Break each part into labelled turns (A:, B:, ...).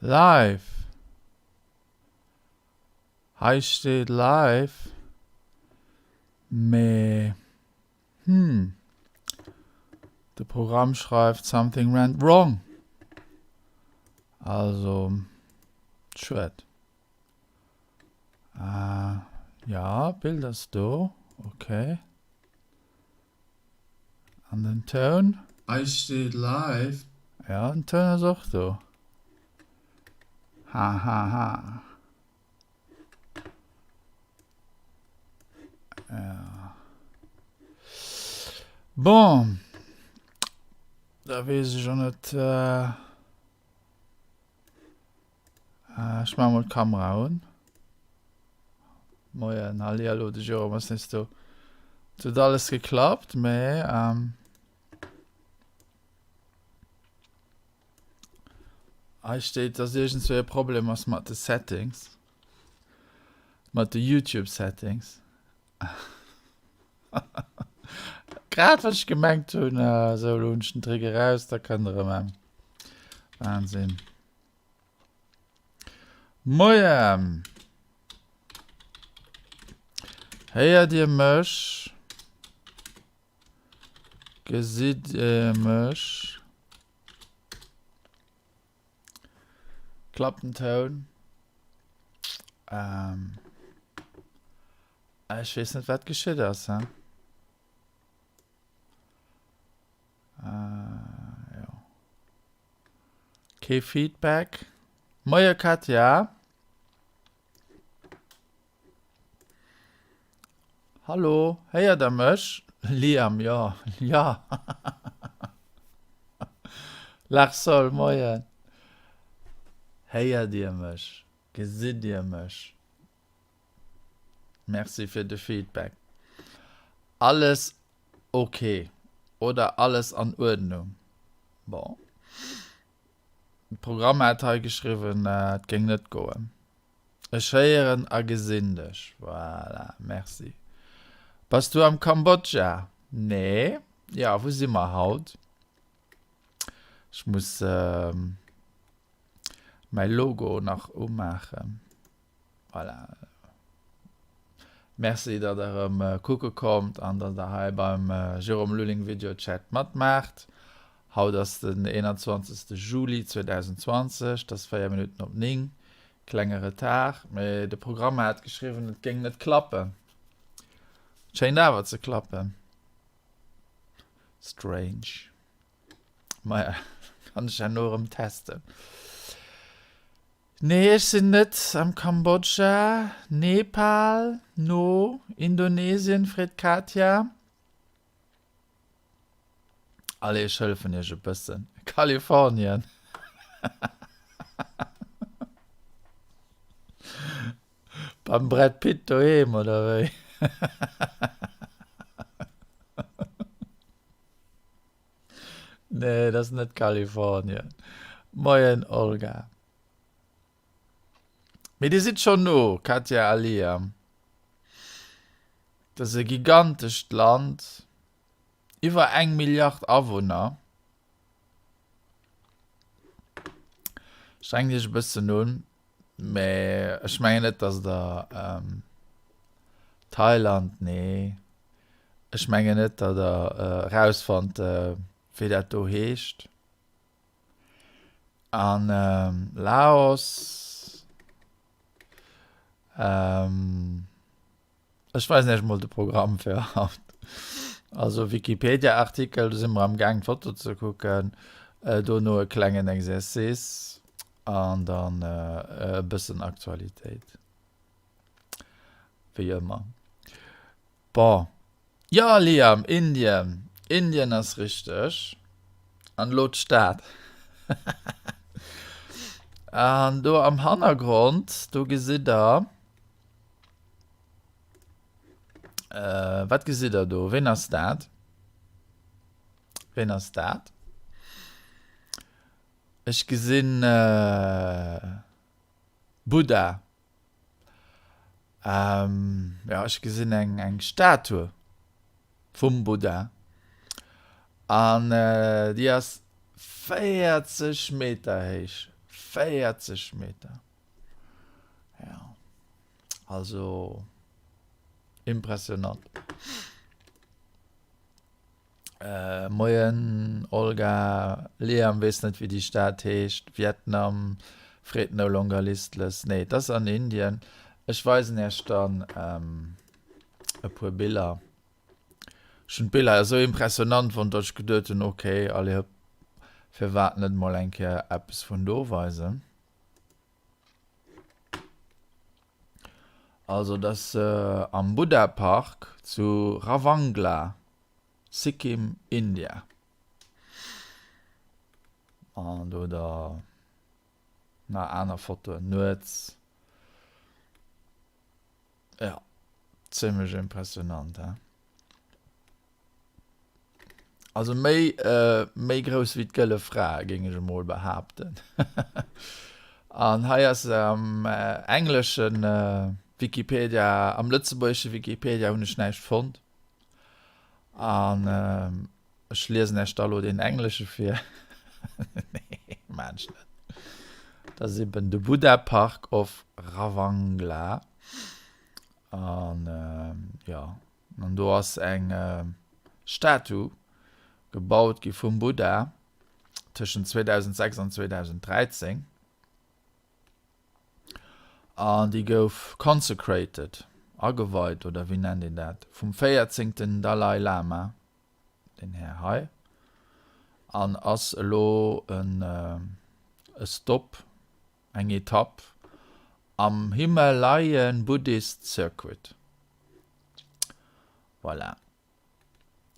A: Live! Hei steet live, mee hm, de Programm schreift something went wrong. Also, schued. Ja, Bild ass do, ok. An den Toun? Hei steet live. Ja, den Toun ass och do. Hahaha. Ja. Bon. Da weess ech och net. Äh, ech maache mol d'Kamera un. Moien, hallihallo, de Jérôme ass nees do. Et huet alles geklappt, mee ähm, hei steet, dass iergendswéi e Problem ass mat de Settings. Mat de YouTube-Settings. Grad wann ech gemengt hunn, äh, sou, elo hunn ech den Trick eraus, da kënnt erëm eng. Wahnsinn. Moien! Héiert Dir mech? Gesitt Dir mech? Klappt den Toun? Ähm, ech weess net, wat geschitt ass, hä? Äh, jo. Kee Feedback. Moie Katja. Hallo, héiert der mech? Liam, jo, ja. Larsol, moien. Héiert dir mech? Gesitt dir mech? Merci fir de Feedback. Alles ok oder alles an Uerdnung? Bon. De Programm hat hei geschriwwen, et géing net goen. Ech héieren a gesinn dech. Voilà, merci. Bass du am Kambodscha? Nee. Jo, wou si mer haut? Ech muss mäi Logo nach umaachen. Voilà. Merci, datt der erëm kucke kommt an datt der hei beim Jérôme Lulling Video Chat matmaacht. Haut ass den 21. Juli 2020, et ass 4 Minutten op 9. Klenge Retard, mee de Programm hat geschriwwen, et géing net klappen. Et schéint awer ze klappen. Strange. Maja, kann ech herno erëm testen. Nee, ech sinn net am Kambodscha, Nepal, no, Indonesien, freet d'Katia. Allez, ech hëllefen iech e bëssen. Kalifornien. Beim Brad Pitt doheem, oder wéi? Nee, dat ass net Kalifornien. Moien Olga. Mee dir sidd schonn no, Katja a Liam. Dat ass e gigantescht Land, iwwer eng Milliard Awunner. Strengt iech e bëssen un, mä ech mengen net, datt der ähm, Thailand, nee. Ech mengen net, datt der erausfannt, wéi dat do heescht. An Laos, ech weisen iech mol de Programm fir haut. Also Wikipedia-Artikel, do si mer am Gaang d'Foto ze kucken, dono e klengen Exercice an dann e bëssen Aktualitéit, wéi ëmmer. Bon, jo Liam, Indien, Indien ass richteg. An elo d'Stad. An do am Hannergrond, do gesitt der, wat gesitt der do? Ween ass dat? Ween ass dat? Ech gesinn Buddha. Jo, ech gesinn eng eng Statue vum Buddha an déi ass 40 Meter héich. 40 Meter! Ja, also impressionant. Äh, moien Olga, Liam weess net wéi déi Stad heescht, Vietnam, freet no longer listless, nee et ass an Indien. Ech weisen iech dann ähm, e puer Biller. Ech hunn d'Biller esou impressionant fonnt, datt ech geduet hunn, ok, allez hop, firwat net mol eng Kéier eppes vun do weisen. Also et ass am Buddha Park zu Ravangla, Sikkim, India. An do hutt der nach aner Fotoen nuets. Ja, zimmlech impressionant, he? Also méi, äh, méi grouss wéi d'Gëlle Fra, géing ech emol behaapten. An hei ass am äh, engleschen äh, Wikipedia, am lëtzebuergesche Wikipedia hunn ech näischt fonnt. An äh, ech liesen Iech da lo deen englesche vir. Nee, maan ech net. Dat ass eben de Buddha Park of Ravangla. An äh, ja. An do ass eng Statu gebaut gi vum Buddha tëschent 2006 an 2013. An déi gouf consecrated, ageweit oder wéi nennt een dat, vum véierzéngten Dalai Lama, deen Här hei, an ass elo en e Stop, eng Etapp am Himalayan Buddhist Circuit. Voilà.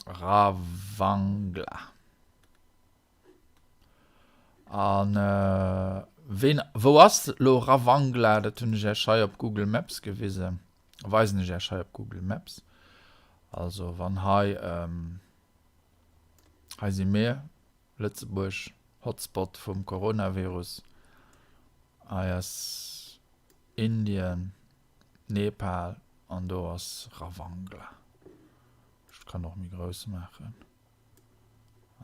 A: Ravangla. An ween, wou ass lo Ravangla? Dat hunn ech Iech hei op Google Maps gewisen. Weisen ech Iech hei op Google Maps. Also wann hei, hei si mir, Lëtzebuerg, Hotspot vum Coronavirus. Hei ass Indien, Nepal an do ass Ravangla. Ech kann och méi grouss maachen.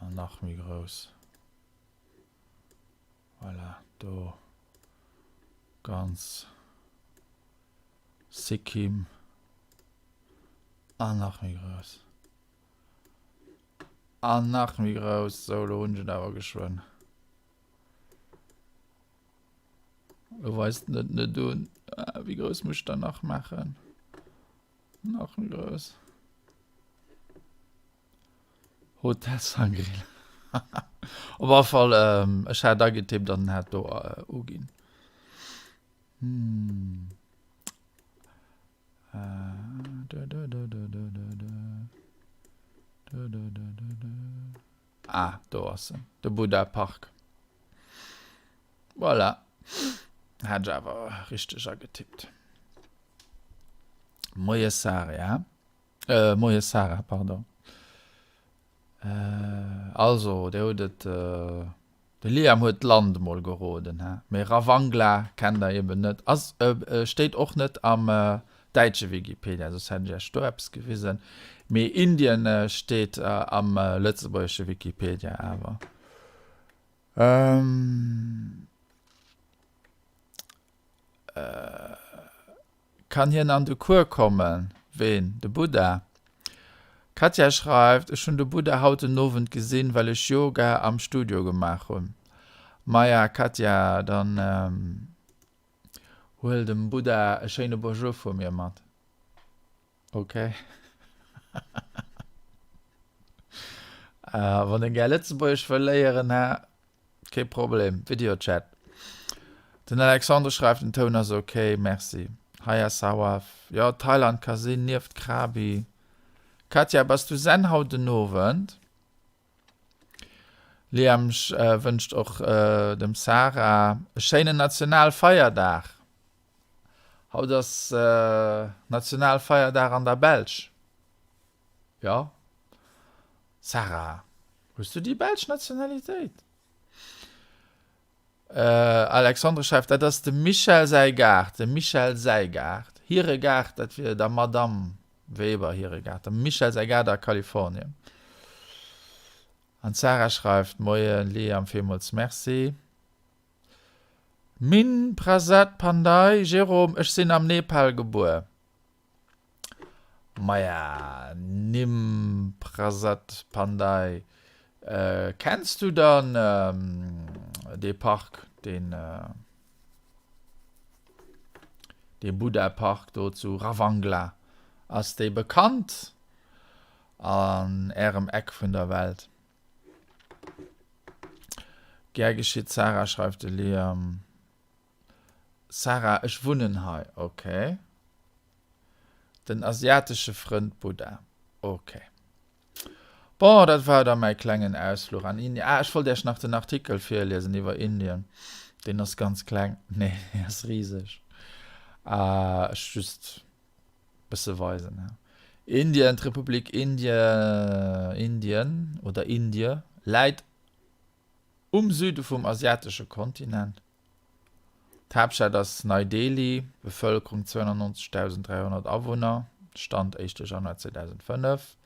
A: An nach méi grouss. Voilà, do ganz Sikkim an nach méi grouss. An nach méi grouss. Sou, lo hunn ech et awer geschwënn. Lo weist en et net un. Ah, wéi grouss muss ech dann nach maachen? Nach méi grouss. Hotel Sangrila. Op alle Fall, ähm, ech hat agetippt an en hat do äh, uginn. Hm. Ah, do ass en, de Buddha Park. Voilà. Hat ech awer richteg agetippt. Moie Saria. Äh, moie Sarah, pardon. Äh, also, dir hutt et, äh, de Liam huet d'Land mol geroden, hä? Mee Ravangla kennt der eben net. Ass, äh, steet och net am däitsche Wikipedia, soss hätt ech iech do eppes gewisen. Mee Indien steet am lëtzebuergesche Wikipedia awer. Ähm. Äh. Kann hien an de Cours kommen? Ween? De Buddha? D'Katja schreift, Ech hunn de Buddha haut den Owend gesinn, well ech Yoga am Studio gemaach hunn. Maja, Katja, dann huel dem Buddha e schéine Bonjour vu mir mat. Ok. Wann en gär Lëtzebuergesch wëll léieren, hä? Kee Problem, Videochat. Den Alexandre schreift, den Toun ass ok, merci. Hayasawaf, jo, Thailand ka sinn, nieft Krabi. Katja, bass du Zen haut den Owend? Liam wënscht och dem Sarah e schéinen Nationalfeierdag. Haut ass Nationalfeierdag an der Belsch. Jo. Sarah, hues du déi belsch Nationalitéit? Alexandre schreift, dat ass dem Michèle säi Gaart, dem Michèle säi Gaart, hire Gaart, dat wier der Madamm Weber hire Gaart, dem Michèle säi Gaart a Kalifornien. An d'Sarah schreift, Moien Liam, villmools Merci. Min Prasad Pandey, Jérôme, ech sinn am Nepal gebuer. Maja, Nim Prasad Pandey, kenns du dann dee Park, deen, dee Buddha Park do zu Ravangla? Ass dee bekannt an ärem Eck vun der Welt? Gär geschitt Sarah, schreift de Liam. Sarah, ech wunnen hei. Ok. Den asiatesche Frënd Buddha. Ok. Bon, dat war da mäi klengen Ausfluch an Indien. Ah, ech wollt Iech nach den Artikel virliesen iwwer Indien. Deen ass ganz kleng. Nee, deen ass riseg. Ech just bësse weisen. Indien, D'Republik Indie, Indien oder Indie läit um Süde vum asiatesche Kontinent. D'Haaptstad ass Nei Delhi, Bevëlkerung 290.300 Awunner, Stand éischte Januar 2005.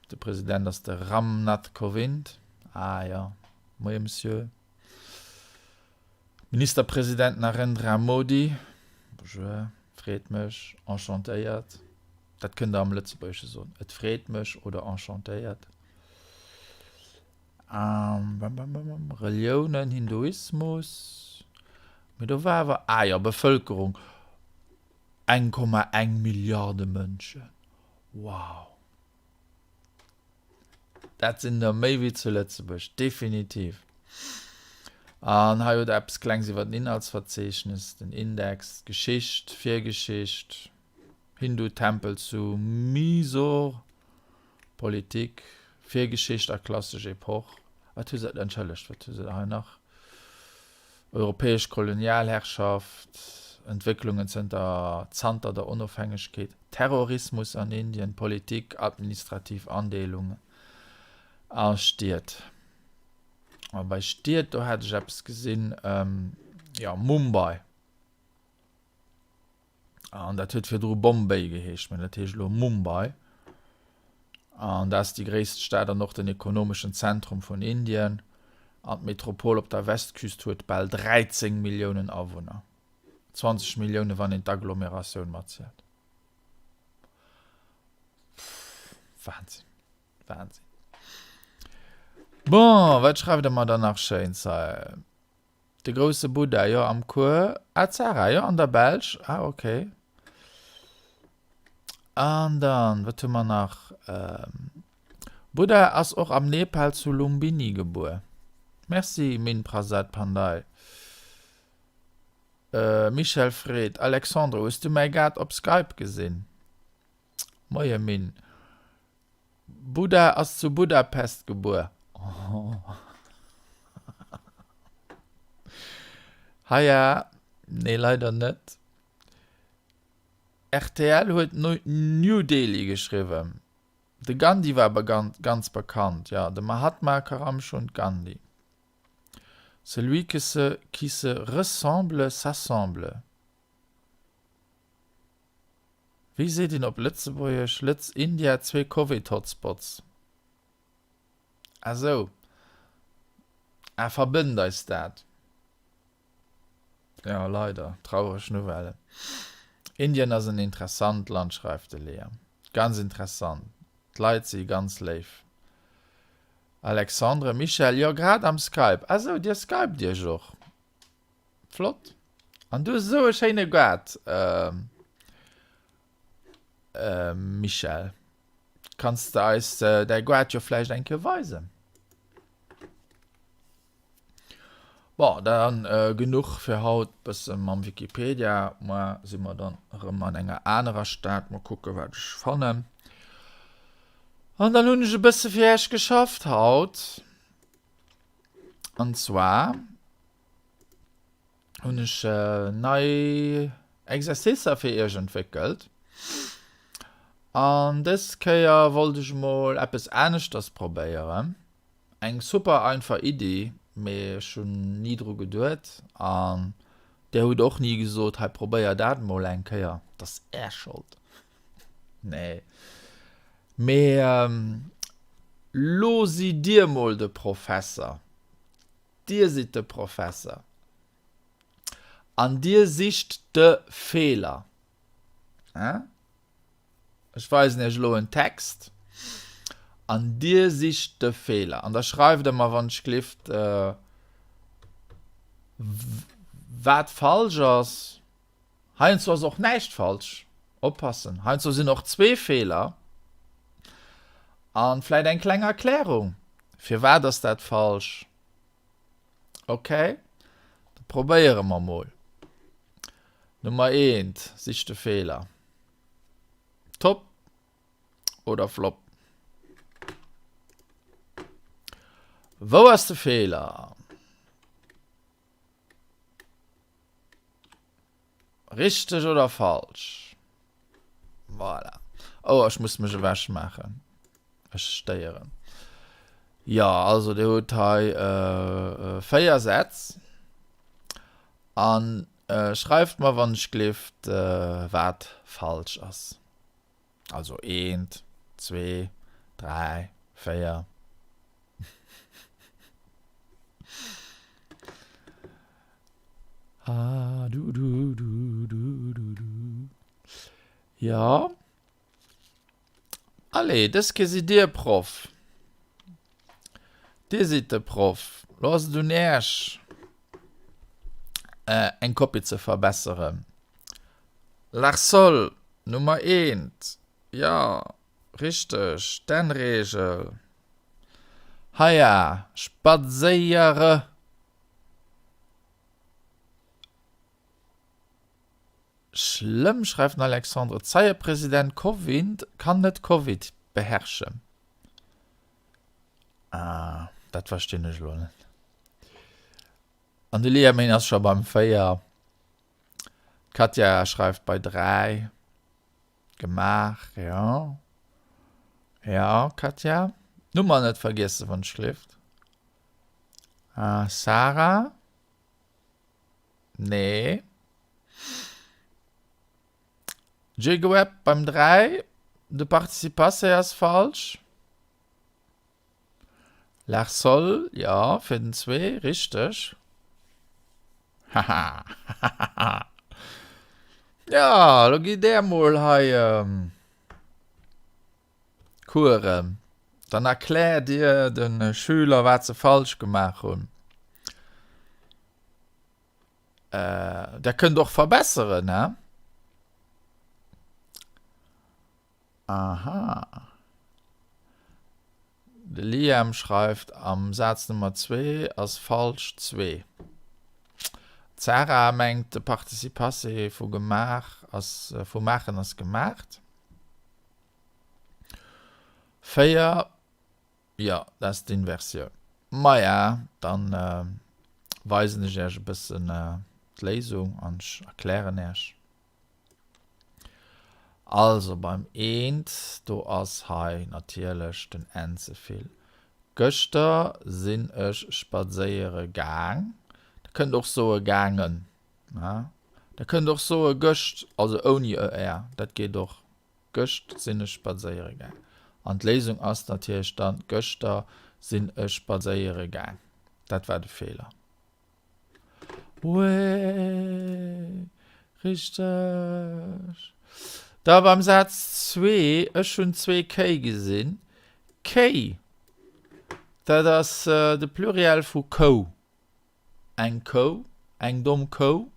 A: De President ass de Ram Nath Kovind. Ah jo, moie Monsieur. Ministerpresident Narendra Modi, Bonjour, freet mech, enchantéiert. Dat kënnt der am Lëtzebuergesche soen, et freet mech oder enchantéiert. Reliounen, Hinduismus, mee do war awer, ah jo, Bevëlkerung, 1,1 Milliarde Mënschen, wow! Dat sinn der méi wéi zu Lëtzebuerg, definitiv. An hei hutt der eppes Klengs iwwer den Inhaltsverzeechnes, den Index, d'Geschicht, d'Virgeschicht, Hindu-Tempel zu Mysore, Politik, Virgeschicht a klassesch Epoch. Wat hu se, entschëllegt, wat hu se hei nach? Europäesch Kolonialherrschaft, Entwécklungen zënter zanter der Onofhängegkeet, Terrorismus an Indien, Politik, administrativ Andeelungen a Stied. A bei Stied, do hat ech eppes gesinn, jo, Mumbai. An dat huet virdru Bombay geheescht, mä dat heescht elo Mumbai. An dat ass déi gréisst Stad an och den ekonomeschen Zentrum vun Indien. An d'Metropol op der Westküst huet bal 13 Milliounen Awunner, 20 Millioune wann een d'Agglomeratioun matzielt. Wahnsinn, Wahnsinn. Bon, wat schreift der mer dann nach Schéins hei? De grousse Buddha, jo, am Cours. Ah, d'Sarah, jo, an der Belsch. Ah, okay. An dann, wat hu mer nach? Ähm, Buddha ass och am Nepal zu Lumbini gebuer. Merci, Min Prasad Pandey. Äh, Michel freet, Alexandre, hues du mäi Gaart op Skype gesinn? Moie Min. Buddha ass zu Budapest gebuer. Haja, nee leider net. Rtl huet New Delhi geschriwwen. De Gandhi war ganz bekannt, jo, de Mahatma Karamchand Gandhi. Celui que se qui se ressemble s'assemble. Wéi seet een op Lëtzebuergesch Lëtz India zwee Covid-Hotspots? Ah sou. Ah, verbënnt eis dat? Jo, leider. Traureg Nouvelle. Indien ass en interessant Land, schreift de Liam. Ganz interessant. D'Leit si ganz léif. Alexandre, Michèle, jo grad am Skype. Ah sou, dir skypt iech och? Flott. An du hues esou e schéine Gaart, Michèle. Kanns de eis däi Gaart jo vläicht eng Kéier weisen? Bon, dann genuch fir haut bësse mam Wikipedia. Moar si mer dann erëm an enger anerer Stad. Mol kucke wat ech fannen. An dann hunn ech e bësse fir iech geschafft haut. An zwar hunn ech nei Exercicer fir iech entwéckelt. An dës Kéier wollt ech mol eppes aneschters probéieren. Eng super einfach Iddi, mee ech hunn ni dru geduet an där hutt och ni gesot, hei probéier dat mol eng Kéier, dat ass är Schold. Nee. Mee lo sidd dir mol de Professer. Dir sidd de Professer. An dir sicht de Feeler. Ech weisen iech elo en Text an dir sicht de Feeler. An da schreift der mer, wann ech glift, wat falsch ass. Heiansdo ass och näischt falsch. Oppassen, heiansdo sinn och zwee Feeler. An vläit eng kleng Erklärung, firwat ass dat falsch. Ok, da probéiere mer mol. Nummer eent, sich de Feeler. Top oder Flop? Wou ass de Feeler? Richteg oder falsch? Voilà. Oh, ech muss mech ewech maachen. Ech stéieren. Jo, also dir hutt hei 4 Sätz. An schreift mer wann ech gleeft wat falsch ass. Also eent, zwee, dräi, véier. Ah, du, du, du, du, du, du. Jo. Allez, dës Keer sidd Dir Proff. Dir sidd de Proff. Lo ass et un Äech, eng Kopie ze verbesseren. Larsol, Nummer eent. Jo, richteg, d'N-Reegel. Heia, spadséiere. Schlëmm, schreift den Alexandre, Zeiepresident Kovind kann net Covid beherrschen. Ah, dat verstinn ech elo net. An de Liamin ass scho beim 4. D'Katja schreift bei 3. Gemaach, jo. Jo, Katja. D'Nummer net vergiessen, wann ech gleeft. Ah, Sarah? Nee. Jigweb beim 3. De Participe passé ass falsch. Larsol, jo, fir den 2, richteg. Haha, hahaha. Jo, lo gitt där mol hei Coursen. Dann erkläert dir de Schüler, wat se falsch gemaach hunn. Der kënnt och verbesseren, he? Aha. De Liam schreift, am Saz Nummer zwee ass falsch zwee. D'Sarah mengt, de Participe passé vu gemaach ass, vu maachen ass gemaacht. 4, jo, dat ass d'Inversioun. Maja, dann weisen ech Iech e bëssen d'Léisung an ech erklären Iech. Also beim eent, do ass hei natierlech den n ze vill. Gëschter sinn ech spadséiere gaang. Der kënnt och soe gaangen. Der kënnt och soe gëscht, also ouni er, dat geet och. Gëscht sinn ech spadséiere gaang. An d'Léisung ass natierlech dann, Gëschter sinn ech spadséiere gaang. Dat war de Feeler. Wee, richteg. Da beim Saz zwee, Ech hunn zwee Kéi gesinn. Kéi, dat ass de Pluriel vu Kou. Eng Kou, eng domm Kou.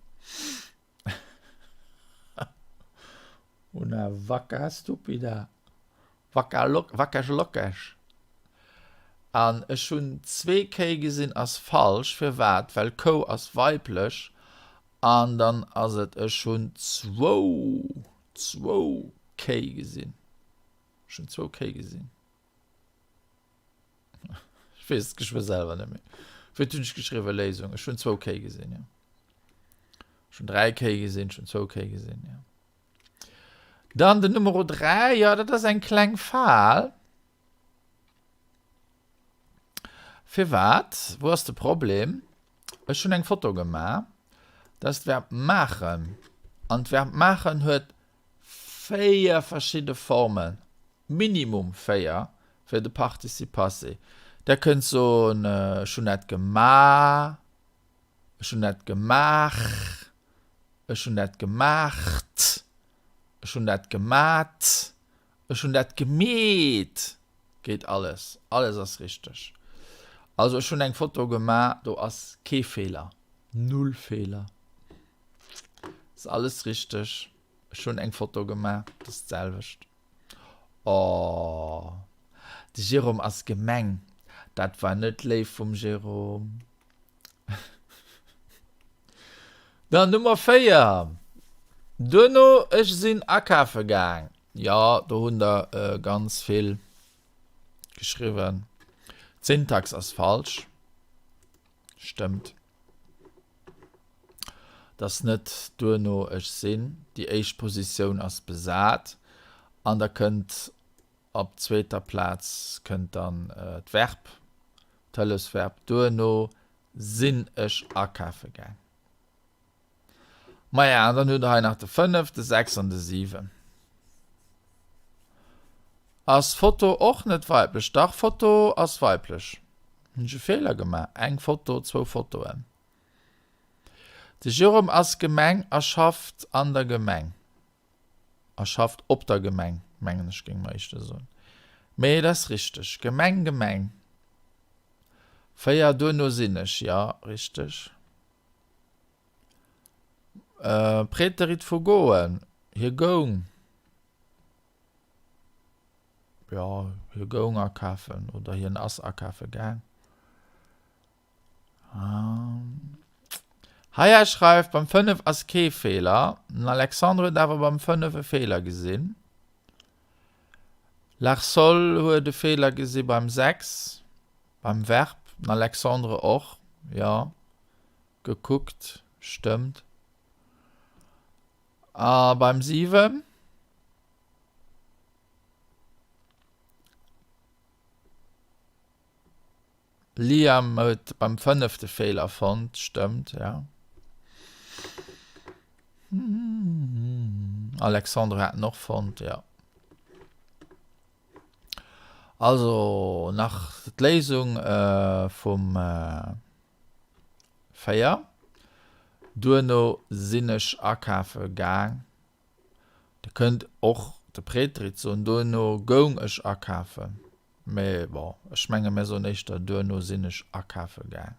A: Una vaca stupida. Vacca wackeg lockeg. An ech hunn zwee Kéi gesinn ass falsch. Firwat? Well Kou ass weiblech an dann ass et ech hunn zwou, zwou Kéi gesinn. Ech hunn zwou Kéi gesinn. Ech weess et geschwë selwer net méi. Wéi hunn ech geschriwwen? Léisung, Ech hunn zwou Kéi gesinn, jo. Ech hunn dräi Kéi gesinn, ech hunn zwou Kéi gesinn, jo. Dann den Numero 3, jo, dat ass eng kleng Fal. Firwat? Wou ass de Problem? Ech hunn eng Foto gemaach. Dat ass d'Verb maachen. An d'Verb maachen huet 4 verschidde Formen, Minimum 4, fir de Participe passé. Der kënnt soen, ech hunn dat gema, ech hunn dat gemaach. Ech hunn dat gemaacht. Ech hunn dat gemat. Ech hunn dat gemeet. Geet alles. Alles ass richteg. Also ech hunn eng Foto gemaach, do ass kee Feeler. Null Feeler. Ass alles richteg. Ech hunn eng Foto gemaach, dat ass d'selwecht. Oh, de Jérôme ass gemeng. Dat war net léif vum Jérôme. Dann Nummer 4. Duerno ech sinn akafe gaang. Jo, do hunn der ganz vill geschriwwen. D'Syntax ass falsch. Stëmmt. Et ass net duerno ech sinn. Déi éischt Positioun ass besat an da kënnt op zweeter Plaz kënnt dann d'Verb, d'Hëllefsverb duerno sinn ech akafe gaang. Maja, an dann hutt der hei nach de 5, de 6 an de 7. Ass Foto och net weiblech? Dach, Foto ass weiblech. Hunn ech e Feeler gemaach? Eng Foto, zwou Fotoen. De Jérôme ass Gemeng a schafft an der Gemeng. A schafft op der Gemeng, mengen ech, géing mer éischter soen. Mee et ass richteg, Gemeng, Gemeng. 4, duerno sinn ech, jo, richteg. Preterit vu goen, hie goung, jo, hie goung akafen oder hien ass akafe gaang. Haya schreift, beim 5 ass kee Feeler. Den Alexandre huet awer beim 5 e Feeler gesinn. Larsol huet e Feeler gesi beim 6, beim Verb. Den Alexandre och, jo. Gekuckt, stëmmt. A beim 7? Liam huet beim fënnefte Feeler fonnt, stëmmt, ja. Alexandre hat en och fonnt, ja. Also nach d'Léisung vum 4. Duerno sinn ech akafe gaang. Der kënnt och de Preterit soen, duerno goung ech akafen. Mee bon, ech menge mir soen éischter duerno sinn ech akafe gaang.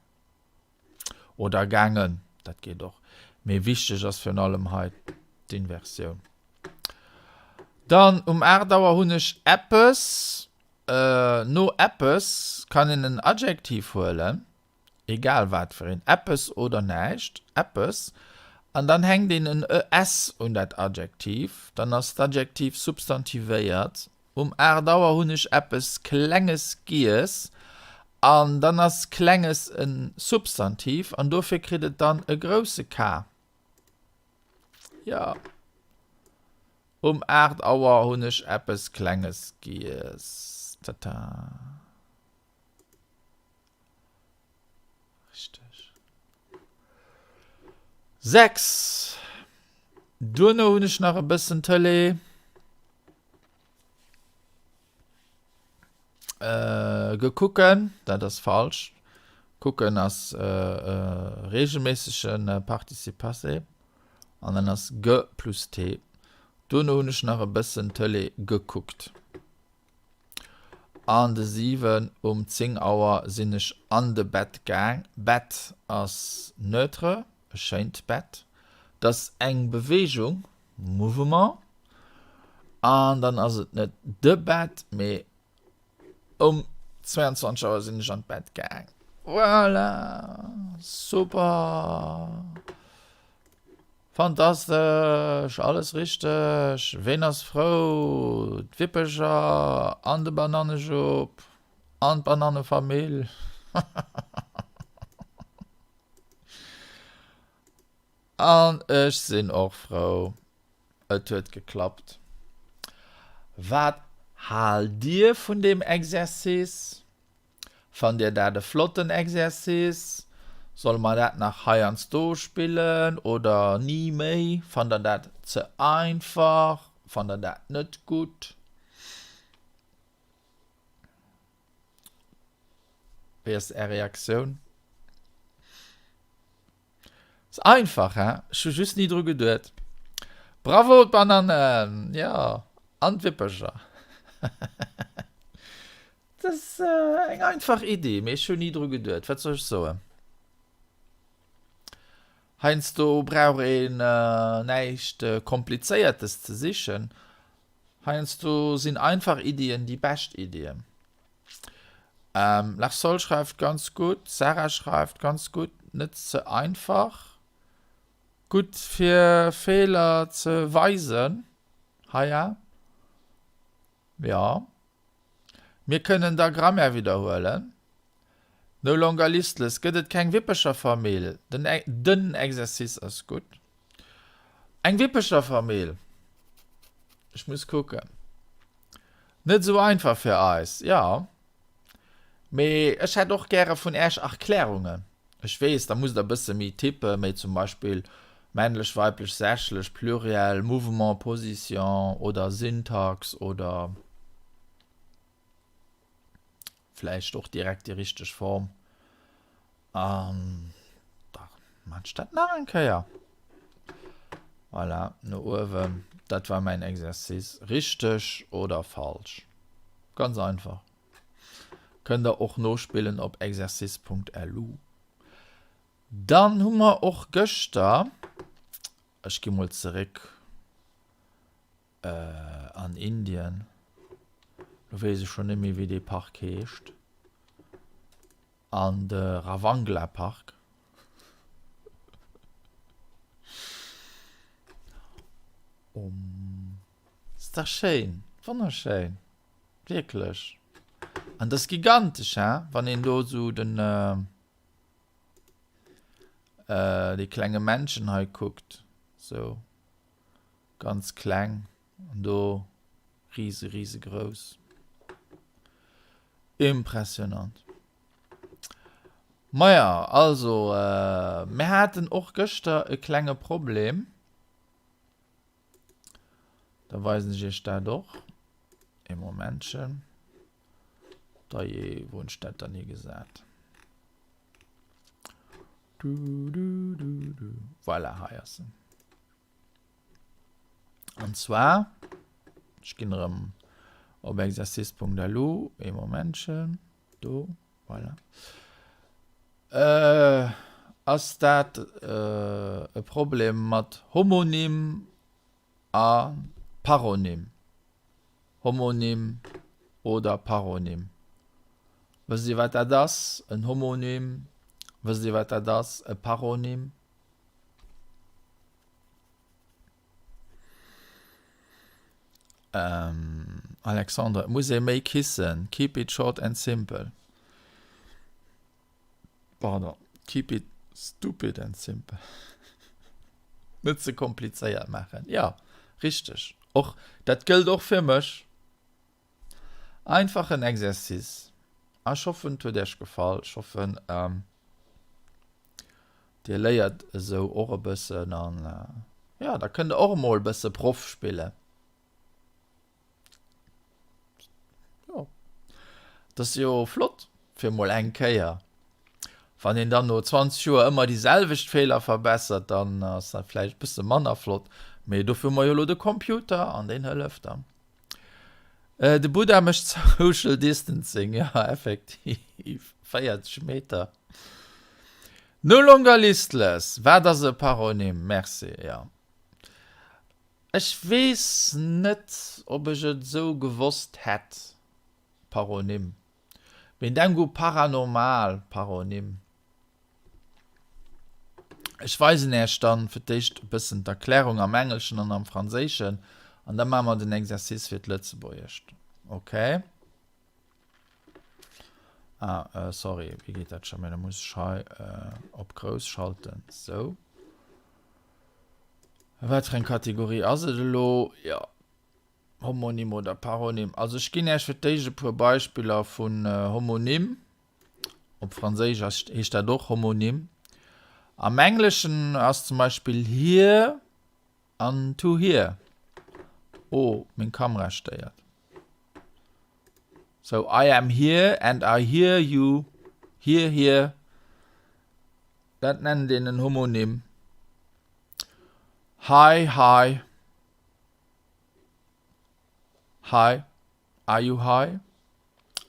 A: Oder gaangen, dat geet och. Mee wichteg ass virun allem hei d'Inversioun. Dann um 8 Auer hunn ech eppes. No eppes kann een en Adjektiv huelen, egal wat fir een, eppes oder näischt, eppes, an dann hänkt een en es un dat Adjektiv, dann ass d'Adjektiv substantivéiert. Um 8 Auer hunn ech eppes Klenges giess, an dann ass Klenges e Substantiv an dofir kritt et dann e grousse K. Jo. Um 8 Auer hunn ech eppes Klenges giess. Tata. Richteg. 6. Duerno hunn ech nach e bëssen Tëlee. Äh, gekucken, dat ass falsch. Kucken ass äh, äh, regelméissegen äh, Participe passé. An dann ass ge plus t. Duerno hunn ech nach e bëssen Tëlee gekuckt. An de 7 um 10 Auer sinn ech an de Bett gaang. Bett ass neutre, e schéint Bett. Dat ass eng Beweegung, Mouvement. An dann ass et net de Bett, mee um 22 Auer sinn ech an d'Bett gaang. Voilà! Super! Fantastesch! Alles richteg! Ween ass frou? D'Wippeger an de Banannejupp an d'Banannefamill. An ech sinn och frou, et huet geklappt. Wat haalt dir vun deem Exercice? Fannt dir dat e flotten Exercice? Solle mer dat nach heiansdo spillen oder ni méi? Fannt der dat ze einfach? Fannt der dat net gutt? Wéi ass är Reaktioun? Ass einfach, he? Ech hu just ni dru geduet. Bravo d'Bananen, jo, an d'Wippercher. Dat ass eng einfach Iddi, mee ech hu ni dru geduet. Wat soll ech soen? Heiansdo brauch een näischt Komplizéiertes ze sichen. Heiansdo sinn einfach Iddien déi bescht Iddien. Larsol schreift ganz gutt, Sarah schreift ganz gutt, net ze einfach. Gutt fir Feeler ze weisen, haja. Jo. Mir kënnen da Grammaire widderhuelen. No longer listless gëtt et keng Wippercher-Famill. Den den Exercice ass gutt. Eng Wippercher-Famill. Ech muss kucken. Net esou einfach fir eis, jo. Mee ech hätt och gäre vun Äech Erklärungen. Ech weess, da musst der e bësse méi tippen, méi zum Beispill männlech, weiblech, sächlech, Pluriel, Mouvement, Position oder Syntax oder vläicht och direkt déi richteg Form. An da maan ech dat nach eng Kéier. Voilà, no uewen. Dat war mäin Exercice. Richteg oder falsch? Ganz einfach. Kënnt der och nospillen op exercice.lu. Dann hu mer och gëschter, ech gi mol zeréck an Indien, lo weess ech schonn net méi wéi dee Park heescht, an de Ravangla Park. Ass dach schéin, wonnerschéin. Wierklech. An dat ass gigantesch, hein, wann een do esou den, dee klenge Männchen hei kuckt. Sou ganz kleng an do rise, risegrouss. Impressionant. Maja, also, mir haten och gëschter e klenge Problem. Da weisen ech iech dat och. E Momentchen. Dajee, wou hunn ech dat dann higesat? Du, du, du, du. Voilà, hei ass en. An zwar, ech ginn erëm op exercice.lu, e Momentchen, do, voilà. Äh, ass dat e Problem mat Homonym a Paronym? Homonym oder Paronym? Wësst Dir, wat dat ass, en Homonym? Wësst Dir, wat dat ass, e Paronym? Alexandre, et muss ee méi kissen. Keep it short and simple. Pardon, keep it stupid and simple. Net ze komplizéiert maachen. Jo, richteg. Och dat gëllt och fir mech. Einfachen Exercice. Ech hoffen, et huet Iech gefall. Ech hoffen, Dir léiert esou och e bëssen an jo, da kënnt der och emol e bësse Proff spillen. Jo, dat ass jo flott fir emol eng Kéier. Wann een dann no 20 Joer ëmmer déi selwecht Feeler verbessert, dann ass dat vläicht e bësse manner flott. Mee dofir hu mer jo elo de Computer an deen hëlleft dann. De Buddha mécht Social Distancing, jo effektiv, 40 Meter. No longer listless, wat ass e Paronym? Merci, jo. Ech weess net, ob ech et esou gewosst hätt, Paronym. Mee denk u paranormal, Paronym. Ech weisen Äech dann fir d'éischt e bëssen d'Erklärung am Engelschen an am Franséischen an da maache mer den Exercice fir d'Lëtzebuergescht. Ok? Ah, sorry, wéi geet dat scho? Mä da muss ech hei op grouss schalten. Sou. Wat fir eng Kategorie ass et elo? Jo, Homonym oder Paronym. Also ech ginn Äech fir d'éischt e puer Beispiller vun Homonym. Op Franséisch ass, heescht dat och Homonym. Am Engleschen ass zum Beispill here an to hear. Oh, meng Kamera stéiert. So, I am here and I hear you. Hear, hear. Dat nennt een en Homonym. Hi, hi. Hi, are you high?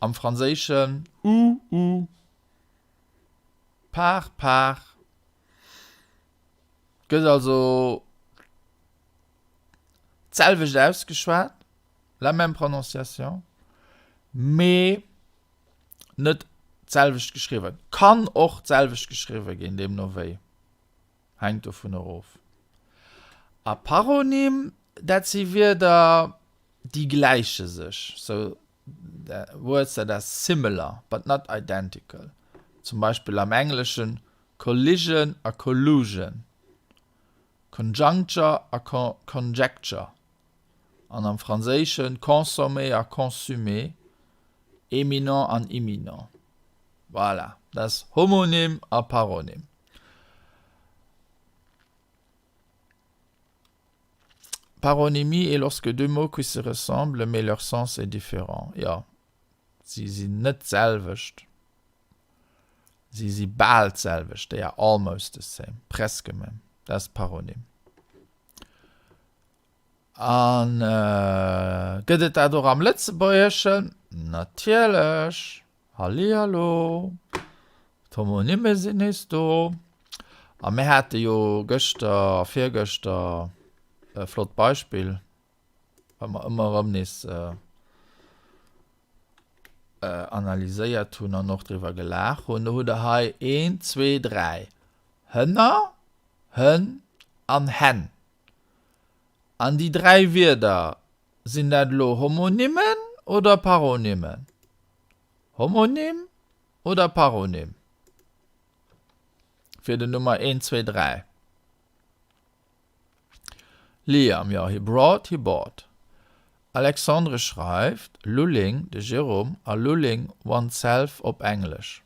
A: Am Franséischen ou, ou. Par, par. Gëtt also d'selwecht ausgeschwat, la même prononciation, mee net d'selwecht geschriwwen. Kann och d'selwecht geschriwwe ginn, deemno wéi. Hänkt dovun erof. A Paronym, dat si Wierder, déi gläiche sech, so words that are similar but not identical. Zum Beispill am Engleschen collision a collusion, conjuncture a conjecture an am Franséischen consommer a consumer, éminent an imminent. Voilà, dat ass Homonym a Paronym. Paronymie est lorsque deux mots qui se ressemblent mais leur sens est différent. Jo, si sinn net d'selwecht, si si bal d'selwecht, they are almost the same, presque même, dat ass Paronym. A gëtt et dat och am Lëtzebuergeschen? Natierlech! Hallihallo! D'Homonymme sinn nees do. A mir hate jo gëschter a virgëschter e flott Beispill, wat mer ëmmer erëm nees analyséiert hunn an och driwwer gelaach hunn. Do hutt Der hei eent, zwee, dräi Hënner, Hënn an Hänn. An déi dräi Wierder, sinn dat elo Homonymen oder Paronymen? Homonym oder Paronym? Fir den Nummer 1, 2, 3. Liam, jo, he brought, he bought. Alexandre schreift, Lulling, de Jérôme, a lulling oneself op Englesch.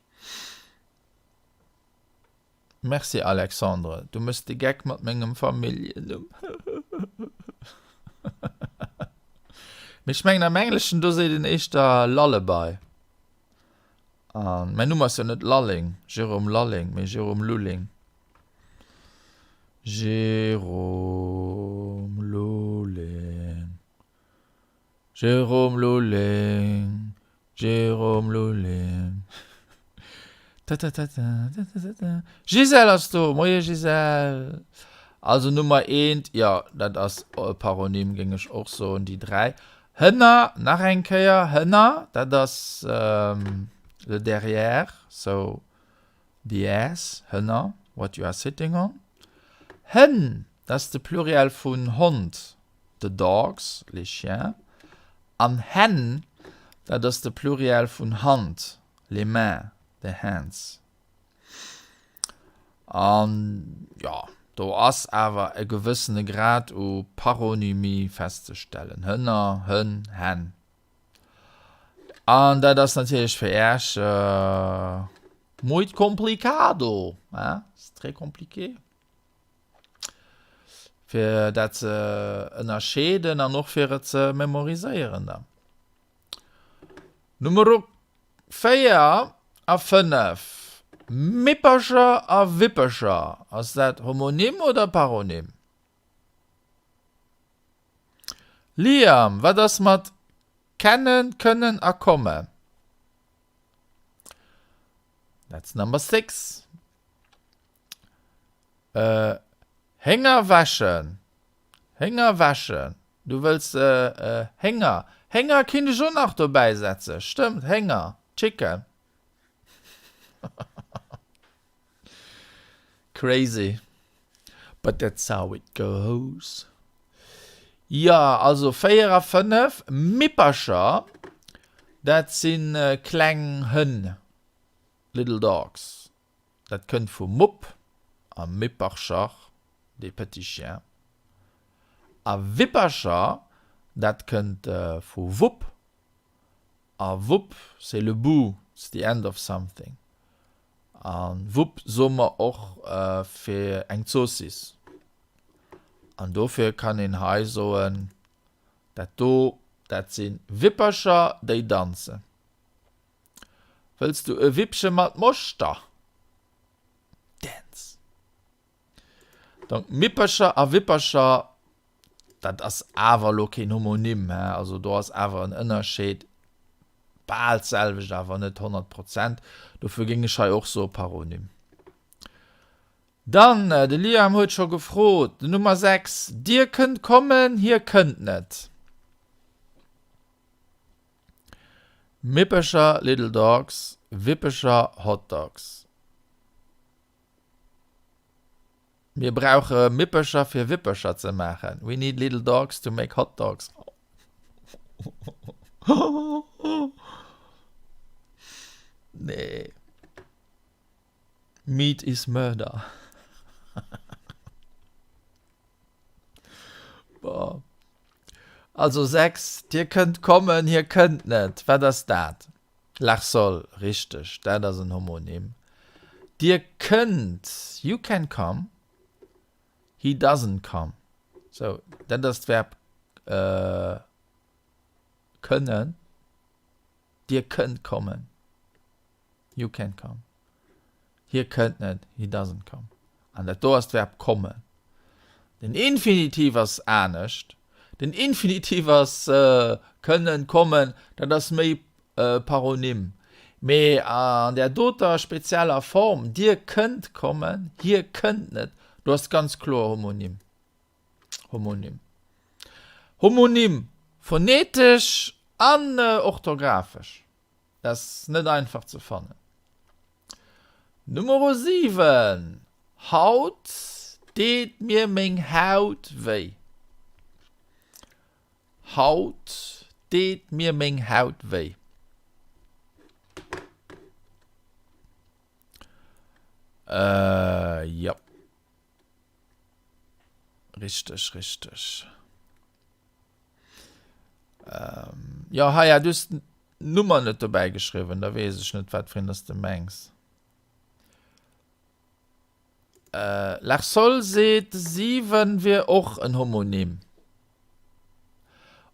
A: Merci Alexandre, du mëss de Geck mat mengem Familljennumm. Mee ech mengen am Engleschen do seet een éischter Lullaby. An mäin Numm ass jo net Lalling, Jérôme Lalling, mee Jérôme Lulling. Jérôme Lulling. Jérôme Lulling, Jérôme Lulling. Tatatata. Gisèle ass do! Moie Gisèle! Also Nummer eent, jo, dat ass e Paronym, géing ech och soen, déi 3. Hënner, nach eng Kéier, Hënner, dat ass le derrière, so the ass, Hënner, what you are sitting on. Hënn, dat ass de Pluriel vun Hond, the dogs, les chiens, an Hänn, dat ass de Pluriel vun Hand, les mains, the hands. An jo, do ass awer e gewëssene Grad u Paronymie festzestellen, Hënner, Hënn, Hänn. An dat ass natierlech fir Äech muy complicado, hein, c'est très compliqué. Fir dat ze ënnerscheeden an och fir et ze memoriséieren dann. Numero 4 a 5, Mippercher a Wippercher, ass dat Homonym oder Paronym? Liam, wat ass mat kennen, kënnen a kommen? That's number 6. Hénger wäschen, Hénger wäschen, du wëlls Hénger, Hénger kinnt ech och nach dobäi setzen, stëmmt, Hénger, Chicken. Crazy, but that's how it goes. Jo, also 4 a 5 Mippercher, dat si kleng Hënn, little dogs. Dat kënnt vu Mupp a Mippercher, des petits chiens. A Wippercher, dat kënnt vu Wupp, a Wupp, c'est le bout, it's the end of something. A Wupp soe mer och fir eng Zoossiss. An dofir kann een hei soen, dat do, dat si Wippercher, déi danzen. Wëlls du e Wippche mat Moschter? Dance. Donc Mippercher a Wippercher, dat ass awer elo keen Homonym, he? Also do ass awer en Ënnerscheed, bal d'selwecht, awer net 100 Prozent. Dofir géing ech hei och soe Paronym. Dann, de Liam huet scho gefrot, den Nummer 6, Dir kënnt kommen, hie kënnt net. Mippercher, Little Dogs, Wippercher, Hot Dogs. Mir brauche Mippercher fir Wippercher ze maachen. We need little dogs to make hot dogs. Nee. Meat is murder. Boah. Also 6, Dir kënnt kommen, hie kënnt net. Wat ass dat? Larsol, Richteg, dat ass en Homonym. Dir kënnt, you can come, he doesn't come. Sou, dat ass d'Verb kënnen. Dir kënnt kommen. You can come. Hie kënnt net, he doesn't come. An dat do ass d'Verb kommen. Den Infinitiv ass anescht. Den Infinitiv ass kënnen, kommen, dat ass méi Paronym. Mee an där doter spezieller Form, Dir kënnt kommen, hie kënnt net, do ass ganz kloer Homonym. Homonym. Homonym, phonetesch an orthographesch. Dat ass net einfach ze fannen. Numero 7, Haut deet mir meng Haut wéi. Haut deet mir meng Haut wéi. Äh, jo. Richteg, richteg. Ähm, jo, hei, ja, du hues d'Nummer net dobäi geschriwwen, da weess ech net, wat fir een dass de mengs. Äh, Larsol seet, 7 wier och en Homonym.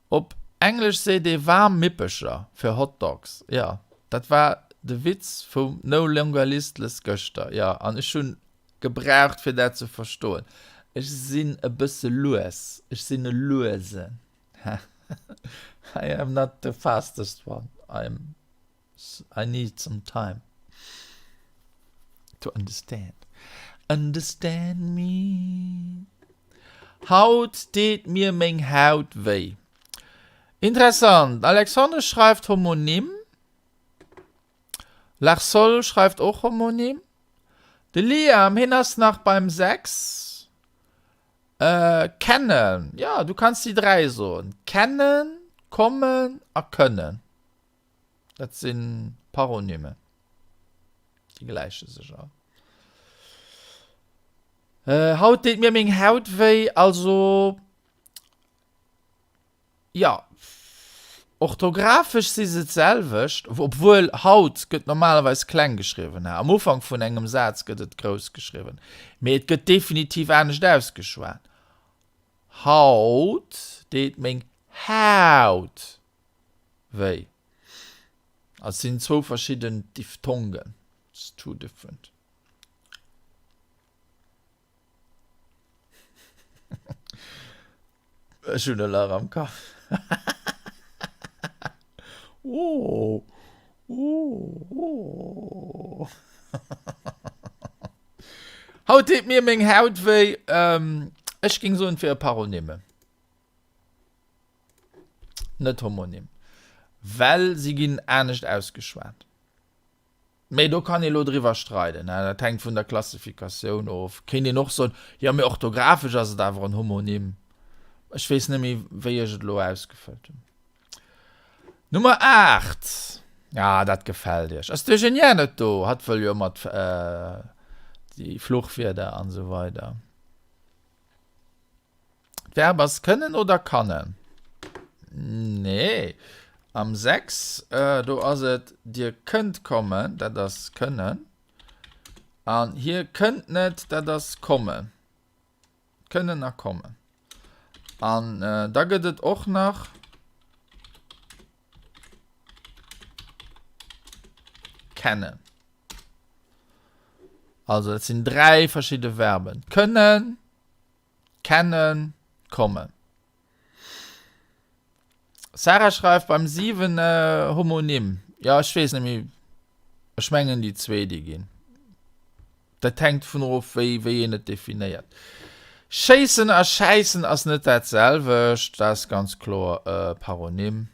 A: Op Englesch seet ee waarm Mippecher fir Hot Dogs. Jo, dat war de Witz vum No Longer Listless gëschter. Jo, an ech hunn gebraucht fir dat ze verstoen. Ech sinn e bësse lues, ech sinn e Luesen. I am not the fastest one, I'm, I need some time to understand. Understand me. Haut deet mir meng Haut wéi. Interessant, Alexandre schreift Homonym. Larsol schreift och Homonym. De Liam, hien ass nach beim 6. Äh, kennen. Ja, du kanns déi 3 soen. Kennen, kommen a kënnen. Dat si Paronymen. Déi gläiche sech all. Äh, haut deet mir meng Haut wéi, also. Jo, orthografesch si se d'selwecht, obwuel haut gëtt normalerweis kleng geschriwwen, am Ufank vun engem Saz gëtt et grouss geschriwwen, mee et gëtt definitiv anescht ausgeschwat, Haut deet meng Haut wéi. Et sinn zwou verschidden Diphthongen, it's two different. Ech hunn e Lach am Kapp. Oh, oh, oh. Haut deet mir meng Haut wéi. Ech géing soen, et wier e Paronyme. Net Homonym. Well si ginn anescht ausgeschwat. Mee do kann ee lo driwwer streiden, dat hänkt vun der Klassifikatioun of. Kéint een och soen, jo mee orthografesch ass et awer en Homonym. Ech weess net méi wéi ech et elo ausgefëllt hunn. Nummer 8, ah dat gefält iech. Ass d'Eugenia net do? Hatt wëll jo ëmmer déi Fluchwierder an esou weider. D'Verb ass kënnen oder kannen? Nee. Am 6, do ass et Dir kënnt kommen, dat ass kënnen. An hie kënnt net, dat ass kommen. Kënnen a kommen. An da gëtt et och nach kennen. Also dat sinn dräi verschidde Verben. Kënnen. Kennen, kommen. Sarah schreift beim 7 Homonym. Jo, ech weess net méi. Ech mengen déi zwee déi ginn. Dat hänkt dovun of wéi wéi een et definéiert. Schéissen a schäissen ass net dat selwecht, dat ass ganz kloer e Paronym.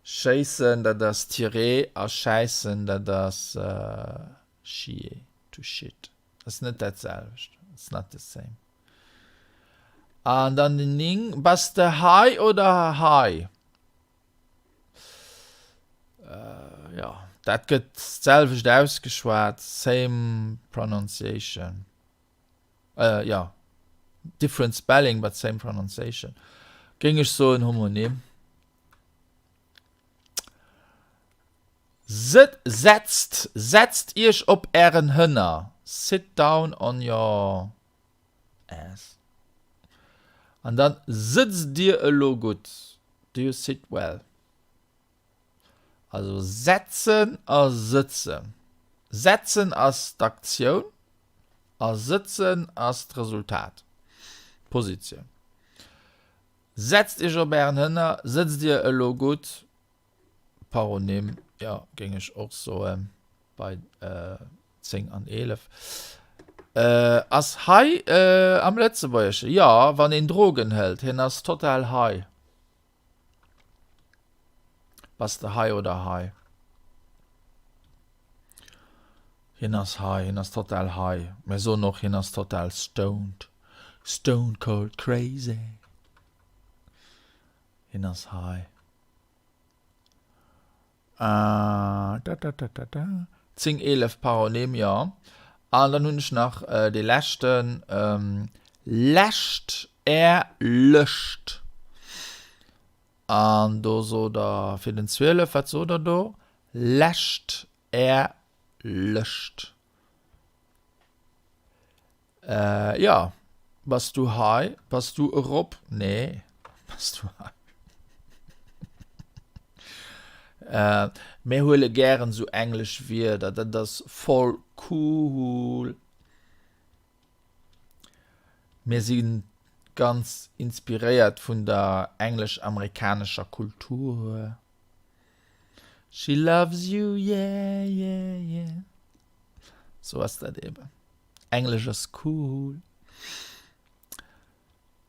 A: Schéissen dat ass tirer a schäissen dat ass chier, to shit. Ass net dat selwecht, it's not the same. An dann den 9, bass de hei oder hei? Äh, jo, dat gëtt d'selwecht ausgeschwat, same pronunciation. Äh, jo, different spelling but same pronunciation. Géing ech soen, Homonym. Setzt, setzt iech op ären Hënner, sit down on your ass. An dann sëtzt dir elo gutt, do you sit well? Also setzen a sëtzen. Setzen ass d'Aktioun a sëtzen ass d'Resultat, d'Positioun. Setzt iech op ären Hënner, sëtzt dir elo gutt? Paronym, jo, géing ech och soen, bei 10 an 11. Ass high am Lëtzebuergesche, jo, wann een Drogen hëlt, hien ass total high. Bass de high oder high? Hien ass high, hien ass total high. Mir soen och, hien ass total stoned, stone cold crazy. Hien ass high. Da, da, da, da, da. 10, 11 Paronym, jo. An dann hunn ech nach dee leschten, Läscht Är Lëscht. An do sot Der fir den 12, wat sot Der do? Läscht Är Lëscht. Äh, ja. Bass du hei? Bass du erop? Nee. Bass du hei? Äh, mir huele gären esou englesch Wierder, dat ass voll cool. Mir si ganz inspiréiert vun der englesch-amerikanescher Kultur. She loves you, yeah, yeah, yeah. Sou ass dat eben. Englesch ass cool.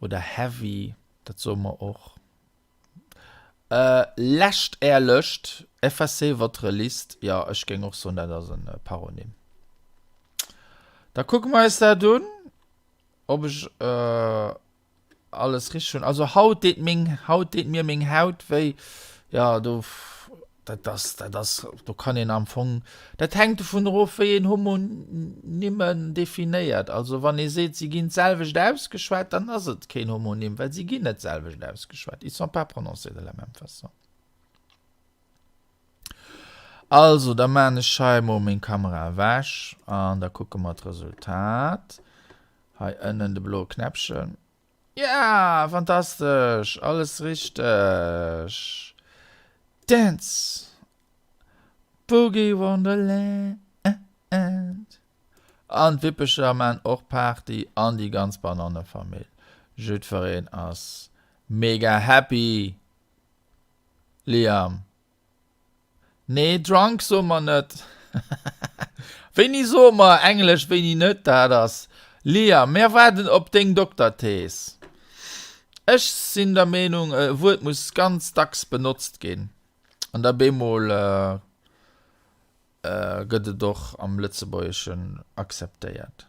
A: Oder heavy, dat soe mer och. Läscht är Lëscht, effacez votre liste. Jo, ech géing och soen, dat ass e Paronym. Da kucke mer eis dat un, ob ech Alles richteg hunn. Also haut deet meng Haut deet mir meng Haut wéi. Ja do dat ass dat ass do kann een am Fong dat hänkt dovun erof wéi een Homonymen definéiert. Also wann ee seet si ginn d'selwecht ausgeschwat, dann ass et keen Homonym, well si ginn net d'selwecht ausgeschwat. Ils sont pas prononcés de la même façon. Also da maan ech hei mol meng Kamera ewech an da kucke mer d'Resultat. Hei ënnen de bloe Knäppchen. Ja, fantastesch, alles richteg. Dance Boogie Wonderland. An d'Wippecher maan och Party an déi ganz Banannefamill. Jiddwereen ass mega happy. Liam, Nee, drunk soe mer net. Wéini soe mer Englesch, wéini net, dat ass. Liam, Mir waarden op deng Dokterthees. Ech sinn der Meenung, e Wuert muss ganz dacks benotzt ginn, an da bemol gëtt et och am Lëtzebuergeschen akzeptéiert.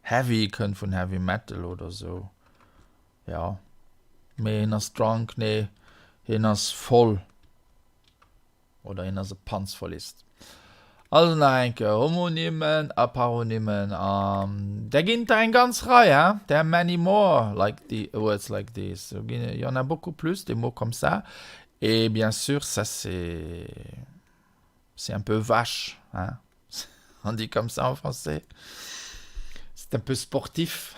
A: Heavy kënnt vun Heavy Metal oder sou. Jo, mee hien ass drunk, nee, hien ass voll oder hien ass e Panzvollist. Also nach eng Kéier, Homonymen a Paronymen, an där ginn et der eng ganz Rei, hein, there are many more like the words like this, il y en a beaucoup plus des mots comme ça, et bien sûr ça c'est c'est un peu vache, hein, on dit comme ça en français, c'est un peu sportif,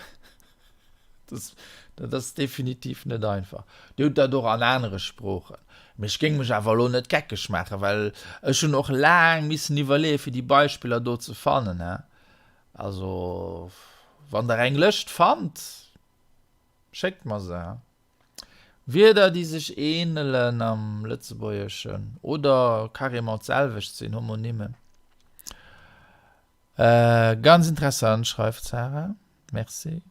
A: dat ass definitiv net einfach. Dir hutt dat och an anere Sproochen. Mee ech géing mech awer elo net geckeg maachen, well ech hunn och laang missen iwwerleeën, fir déi Beispiller do ze fannen. Also, wann der eng Lëscht fannt, schéckt mer se. Wierder, déi sech ähnelen am Lëtzebuergeschen oder carrément d'selwecht sinn, Homonymen. Ganz interessant, schreift d'Sarah. Merci.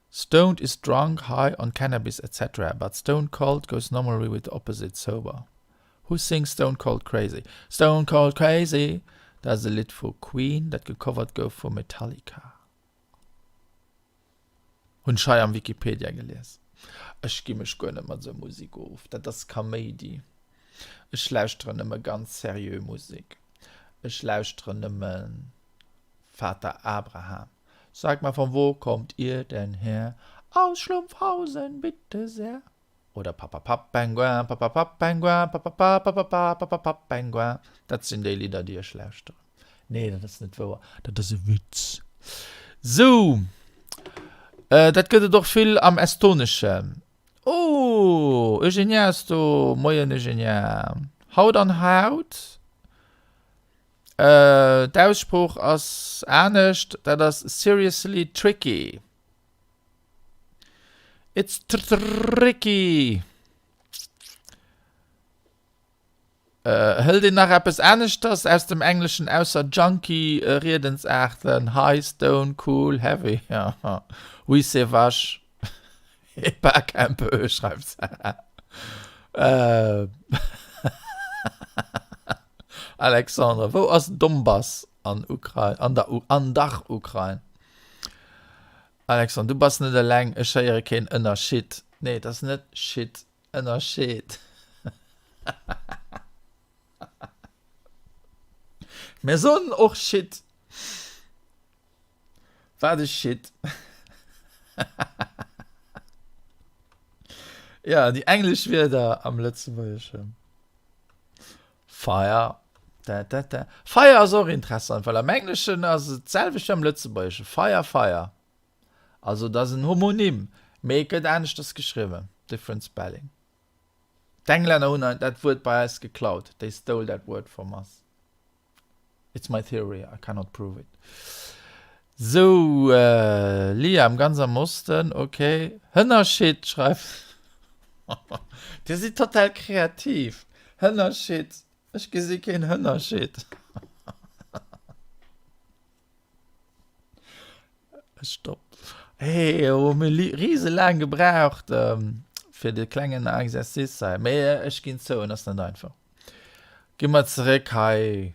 A: Stoned is drunk, high on cannabis etc. But stone cold goes normally with the opposite, sober. Who sings Stone Cold Crazy? Stone Cold Crazy! Dat ass e Lidd vu Queen, dat gecovert gouf vu Metallica. Hunn ech hei am Wikipedia gelies. Ech gi mech guer net mat esou Musek of, dat ass Kaméidi. Ech lauschteren nëmme ganz seriö Musek. Ech lauschteren nëmme Vater Abraham. Sag mal von wo kommt ihr denn her? Aus Schlumpfhausen bitte sehr. Oder Papapap-Penguin, Papapap-Penguin, Papapapapapapapap-Penguin. Dat sinn déi Lidder, déi ech lauschteren. Nee, dat ass net wouer. Dat ass e Witz. Sou, dat gëtt et och vill am Estoneschen. Oh, Eugenia ass do. Moien, Eugenia. Haut an haut. D'Aussprooch ass anescht. Dat ass seriously tricky. It's tricky. Hëlt een nach eppes aneschters aus dem Engleschen ausser Junkie Riedensaarten, High, Stone, Cool, Heavy, Oui c'est vache, et pas qu'un peu, schreift d'Sarah. Alexandre, wou ass Donbass an Ukrain, an der an dach Ukrain? Alexandre, du bass net eleng, ech héiere keen Ënnerscheed. Nee, et ass net Shit, Ënnerscheed. Mir soen och Shit. Wat e Shit. Ja, déi englesch Wierder am Lëtzebuergeschen. Fire, da, da, da. Fire ass och interessant, well am Engleschen ass et d'selwecht wéi am Lëtzebuergeschen, Feier, Feier. Also et ass en Homonym, mee et gëtt aneschters geschriwwen, different spelling. D'Englänner hunn dat Wuert bei eis geklaut, they stole that word from us. It's my theory, I cannot prove it. Sou, Liam, ganz am Osten, ok. Hënnerscheed schreift, Dir sidd total kreativ. Hënnerscheed, ech gesi keen Hënnerscheed. Stopp. Hey, oh, mir riese laang gebraucht ähm, fir de klengen Exercice hei. Mee äh, ech ginn zou, en ass net einfach. Gi mer zeréck hei.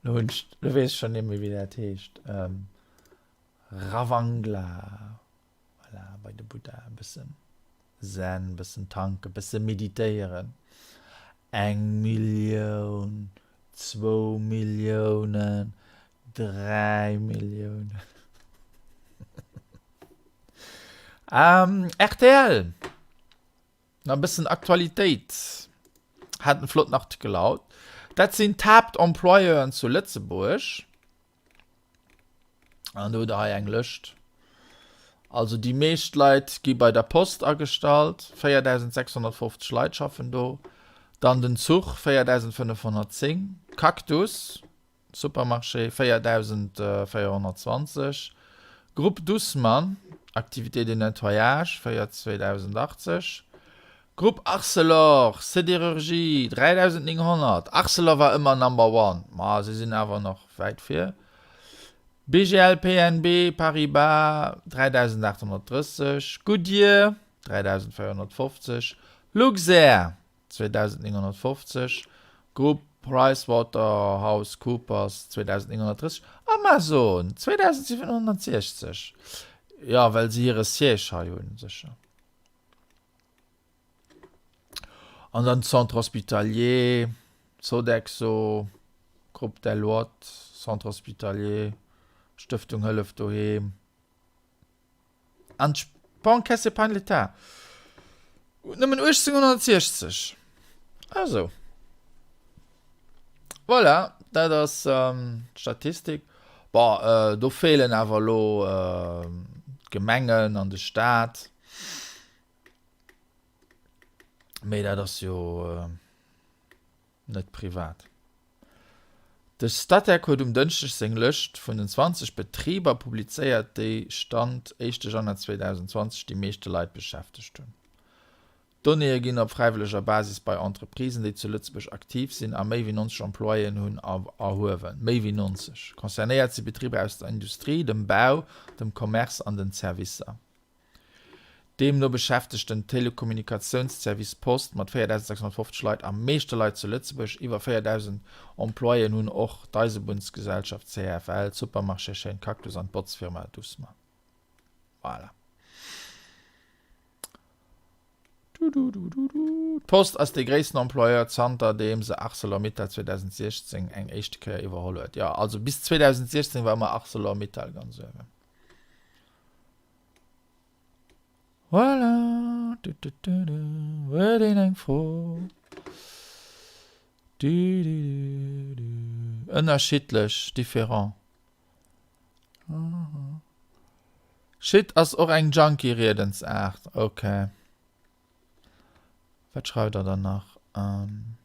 A: Lo hunn ech, lo weess ech schon net méi, wéi dat heescht. Ähm, Ravangla. Voilà, bei de Buddha e bëssen Zen, bëssen tanken, bësse meditéieren. Eng Millioun, zwou Milliounen, 3 Milliounen. Ähm, rtl! Nach e bëssen Aktualitéit. Hat en flotten Artikel haut. Dat sinn d'Haaptemployeuren zu Lëtzebuerg. An do hutt der hei eng Lëscht. Also déi meescht Leit gi bei der Post agestallt, 4.650 Leit schaffen do. Dann den Zuch, 4.510. Cactus, Supermarché, 4.420. Groupe Dussmann, Activités de nettoyage, 4.080. Groupe Arcelor, Sidérurgie, 3.900. Arcelor war ëmmer Number One, ma si sinn awer nach wäit vir. BGL PNB Paribas, 3.830. Goodyear, 3.450. Luxair, 2.950. Groupe PricewaterhouseCoopers, 2.930. Amazon, 2.760. Jo, well se hire Siège hei hunn, sécher. An dann Centre Hospitalier, Sodexo, Groupe Deloitte, Centre Hospitalier, Stëftung Hëllef Doheem an d'Banque Caisse Epargne l'État. Nëmmen 1860. Also. Voilà, dat ass d'Statistik. Bon, do feelen awer elo d'Gemengen an de Staat. Mee dat ass jo net privat. De Statec huet um Dënschdeg seng Lëscht vun den 20 Betriber publizéiert, déi Stand éischte Januar 2020 déi meeschte Leit beschäftegt hunn. D'Donnéeë ginn op fräiwëlleger Basis bei Entreprisen, déi zu Lëtzebuerg aktiv sinn a méi wéi 90 Employéen hunn, erhuewen. Méi wéi 90. Concernéiert si Betriber aus der Industrie, dem Bau, dem Commerce an den Servicer. Deemno beschäftegt den Telekommunikatiounsservice Post mat 4.650 Leit am meeschte Leit zu Lëtzebuerg. Iwwer 4.000 Employéen hunn och d'Eisebunnsgesellschaft CFL, d'Supermarchéschaîne Cactus an d'Botzfirma Dussmann. Voilà. D'Post ass dee gréissten Employeur zanter deem se Arcelor-Mittal 2016 eng éischte Kéier iwwerholl huet. Jo, also bis 2016 war ëmmer Arcelor-Mittal ganz uewen. Voilà. Du, du, du, du. Huet een eng Fro? Du, du, du, du. Ënnerschiddlech, différent. Shit ass och eng Junkie-Riedensaart. Ok. Wat schreift der dann nach? Ähm.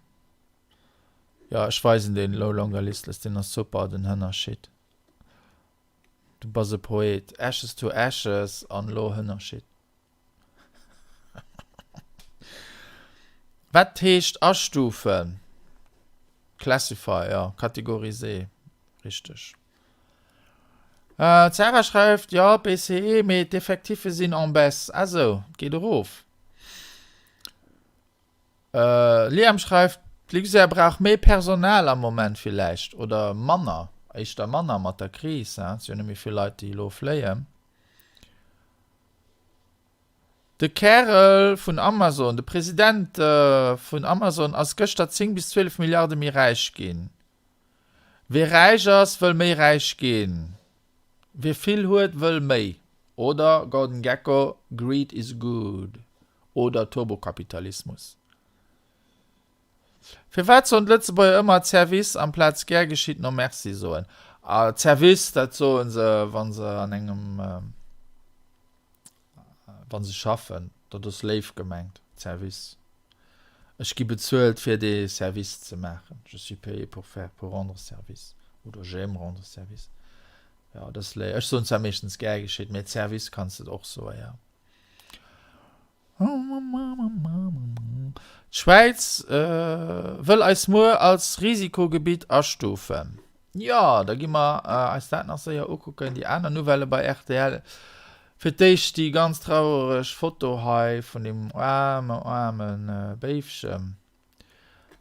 A: Ja, ech weisen deen No Longer Listless, deen ass super, den Hënnershit. Du bass e Poet. Ashes to Ashes an elo Hënnershit. Wat heescht astufen? Classify, jo, categoriser, richteg. D'Sarah schreift, Jo, BCE, mee d'Effectiffe sinn en baisse. Ah sou, et geet erof. Liam schreift, D'Luxair brauch méi Personal am Moment villäicht, oder manner, éischter manner mat der Kris, et si jo net méi vill Leit déi elo fléien. De Kärel vun Amazon, de President vun Amazon ass gëschter 10 bis 12 Milliarde méi räich ginn. Wie räich ass, wëll méi räich ginn. Wie vill huet, wëll méi. Oder Gordon Gekko, Greed is good. Oder Turbokapitalismus. Firwat soen d'Lëtzebuerger ëmmer Zerwiss amplaz gär geschitt no Merci soen? A Zerwiss, dat soe se, wa se an engem, wa se schaffen. Dat ass léif gemengt, Zerwiss. Ech gi bezuelt fir dee Service ze maachen. Je suis payé pour faire, pour rendre service. Oder j'aime rendre service. Jo, dat ass léif. Ech soen zwar meeschtens gär geschitt, mee Zerwiss kanns de et och soen, jo. D'Schwäiz wëll eis muer als Risikogebitt astufen. Jo, da gi mer eis dat nach séier ukucken. Déi aner Nouvellë bei rtl. Fir d'éischt déi ganz traureg Foto hei vun deem aarme, aarme Béifchen.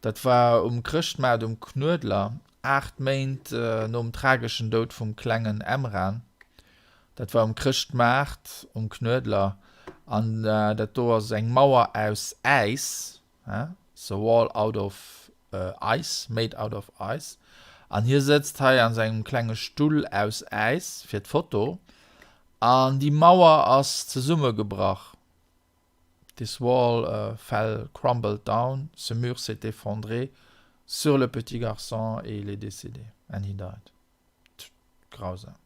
A: Dat war um Chrëschtmaart um Knuedler, 8 Méint nom trageschen Doud vum klengen Emran. Dat war um Chrëschtmaart um Knuedler an dat do ass eng Mauer aus Äis, it's a wall out of ice, made out of ice. An hie sëtzt hei an sengem klenge Stull aus Äis fir d'Foto an déi Mauer ass zesummegebrach. This wall fell, crumbled down, ce mur s'est effondré sur le petit garçon et il est décédé, and he died. Grausam.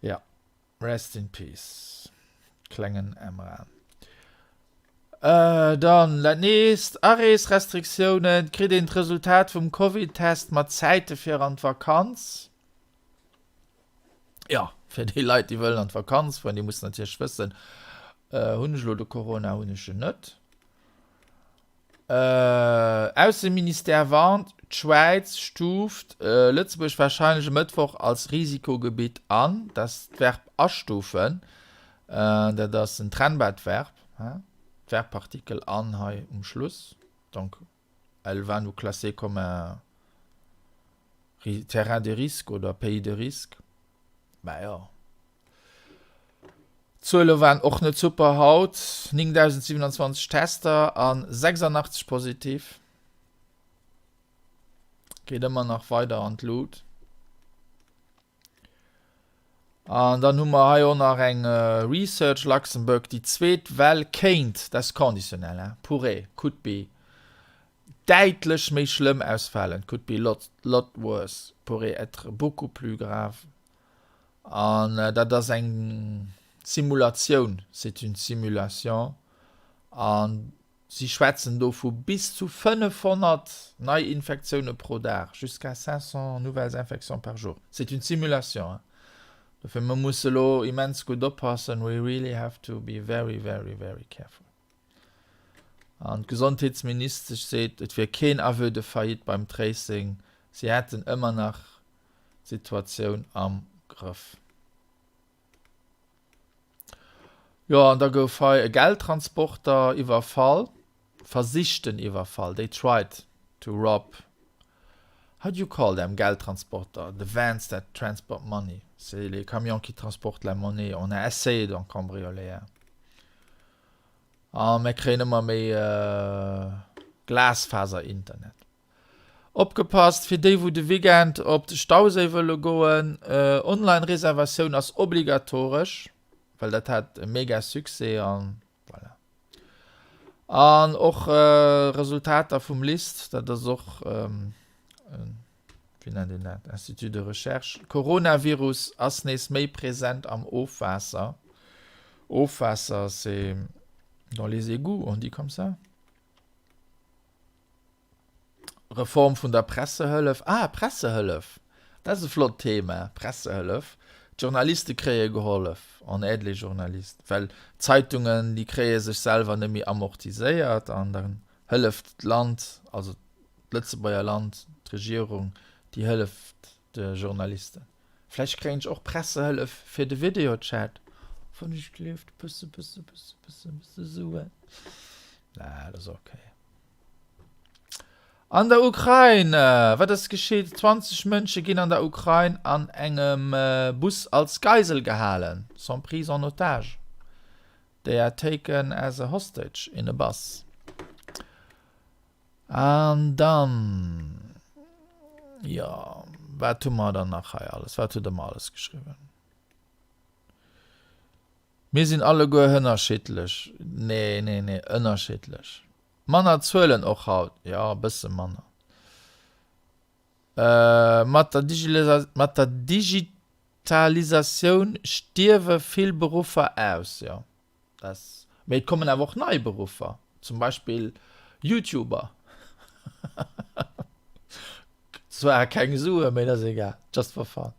A: Ja, rest in peace, klengen Emran. Dann dat nächst, Areesrestriktiounen, kritt een d'Resultat vum Covid-Test mat Zäite fir an d'Vakanz? Jo, fir déi Leit, déi wëllen an d'Vakanz fueren, déi mussen natierlech wëssen, hunn ech elo de Corona, hunn ech en net. Ausseministère warnt, d'Schwäiz stuuft Lëtzebuerg warscheinlech e Mëttwoch als Risikogebitt an. Dat ass d'Verb astufen, dat ass en trennbart Verb, d'Verbpartikel an hei um Schluss. Donc elle va nous classer comme un terrain de risque oder pays de risque. Bah jo. D'Zuele waren och net super haut, 9.027 Tester a 86 positiv. Geet ëmmer nach weider an d'Lut. An dann hu mer hei och nach eng Research Luxembourg, déi zweet Well kéint, dat ass conditionnel, hein, pourrait, could be, däitlech méi schlëmm ausfalen, could be lot, lot worse, pourrait être beaucoup plus grave. An dat ass eng Simulatioun, c'est une simulation. An. Si schwätzen do vu bis zu 500 Neiinfektioune pro Dag, jusqu'à 500 nouvelles infections par jour. C'est une simulation, hein. Dofir, mer musse elo immens gutt oppassen, we really have to be very, very, very careful. An d'Gesondheetsministesch seet, et wier keen Aveu de faillite beim Tracing, si hätten ëmmer nach d'Situatioun am Grëff. Jo, an da gouf hei e Geldtransporter iwwerfall, versichten Iwwerfall, they tried to rob, how do you call them, Geldtransporter, the vans that transport money, c'est les camions qui transportent la monnaie, on a essayé d'en cambrioler un. A mir kréien ëmmer méi Glasfaserinternet. Opgepasst, fir déi wou de Weekend op de Stauséi wëlle goen, Online Reservatioun ass obligatoresch, well dat hat e mega Succès an voilà. An och Resultater vum LIST, dat ass och wéi nennt een dat, Institut de Recherche, Coronavirus ass nees méi present am Ofwaasser, Ofwaasser c'est dans les égouts, on dit comme ça? Reform vun der Pressehëllef, ah Pressehëllef, dat ass e flott Thema, Pressehëllef, d'Journaliste kréie gehollef, on aide les journalistes, well d'Zeitungen déi kréie sech selwer net méi amortiséiert an dann hëlleft d'Land, also d'Lëtzebuerger Land, d'Regierung, déi hëlleft de Journalisten. Vläicht kréien ech och Pressehëllef fir de Videochat, wann ech gleeft, bësse bësse bësse bësse bësse Suen. Naa, dat ass ok. An der Ukrain, wat ass geschitt? 20 Mënsche ginn an der Ukrain an engem Bus als Geisel gehalen, sont pris en otage. They are taken as a hostage in a bus. An dann, jo, wat hu mer dann nach hei alles? Wat hutt Der mer alles geschriwwen? Mir sinn alleguer hënnerschiddlech. Nee, nee, nee, ënnerschiddlech. Manner Zuelen och haut. Jo, e bësse manner. Mat der mat der Digitalisatioun stierwe vill Beruffer aus. Jo. Das, mee et kommen awer och nei Beruffer, zum Beispill YouTuber. Zwar keng Sue, mee dat ass egal, just for fun.